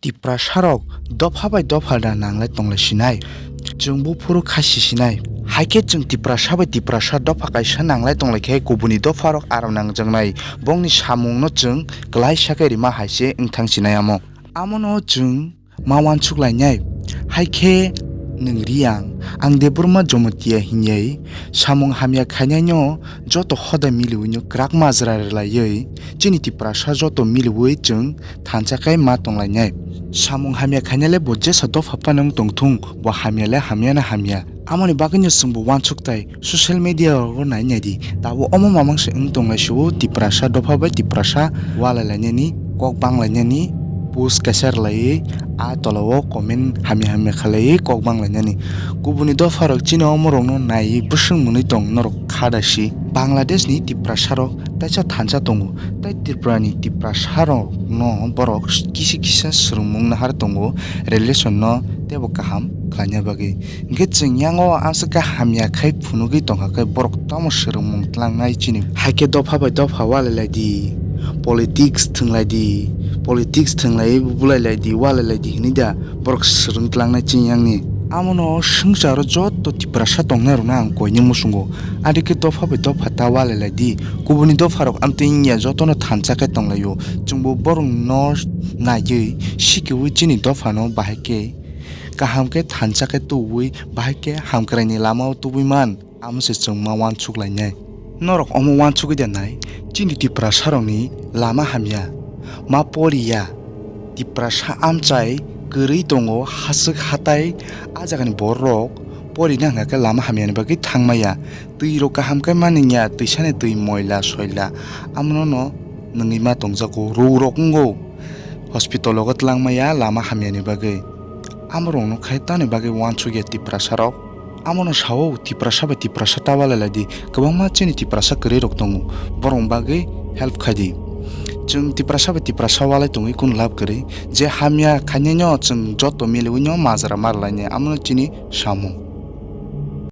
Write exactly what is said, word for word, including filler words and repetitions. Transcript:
Tiprasarok dopha bai dopha da nanglai tonglai sinai. Chwng buphuru kha sisinai. Haikhe chwng Tiprasa bai Tiprasa dopha kaisa nanglai tonglai khe kubuni dopharok aram nangjaknai. Bongni samungno chwng kwlaisa khe rima hai se wngthang sinai amo. Amono chwng ma uansuk lainai. Haikhe nwng Riang, ang Debbarma Jomotia hinwi samung hamya khainaino joto hoda miliwino kwrak majra rwlaiwi chini Tiprasa joto miliwi chwng thansa khe ma tonglainai. Samung hamya khainale bo jesa dopha phano wng tongthung, bo hamyale hamyana hamya. Amoni bagwino chwngbo uansuk tai social media rogo nai naidi. Tabuk omo mamang se wng tonglai sio Tiprasa dopha bai Tiprasa walai lainani, kok bang lainani, post kaisa rwlaiwi, a tola o comment hamya hamya khalaiwi kok bang lainani. Kubuni dopharok chini omorokno naiwi bwswng mwnwi tong norok kha da si. Bangladesh ni Tiprasarok taisa thansa tongo, tai Tripura ni Tiprasarokno borok kisa kisa swrwngmung nahar tongo relation no teibo kaham khlaina bagwi. Hwnkhe chwng yango aswk khe hamya khai phunugwi tongkha khe borok tamo swrwngmung tlangnai chini. Haikhe dopha bai dopha walai lai di, politics thwnglai di, politics thwnglaiwi bulai lai di, walai lai di hinwi da borok swrwng tlangnai chini yangni. Amono swngcharo joto Tiprasa tongnai rokno ang koini muchungo. Adikhe dopha bai dopha ta walai lai di. Kubuni dopharok amtwi wngya jotono thansa khe tonglaio. Chwngbo borokno naiwi sikiwi chini dophano bahai khe kaham khe thansa khe tubuwi, bahai khe hamkraini lamao tubui man, amo se chwng ma uansuk lainai. Norok omo uansugwi da nai, chini Tiprasarokni lama hamya, ma poriya, Tiprasa amchai kwrwi tongo, haswk hatai a jagani bororok porina hwnkha khe lama hamyani bagwi thangmaya. Twi rok kaham khe manliya, twisani twi moila soila, amono no nwngwi ma tongjago, rw rok wngo. Hospital rogo twlangmaya lama hamyani bagwi. Amorokno khai tamni bagwi uansukya Tiprasarok? Amono sao Tiprasa bai Tiprasa ta walai lai di. Kwbangma chini Tiprasa kwrwi rok tongo. Borokni bagwi help khai di. Chwng Tiprasa bai Tiprasa walai tongwi kunu lab kwrwi. Je hamya khainaino chwng joto miliwino majra mar lainai. Amono chini samung.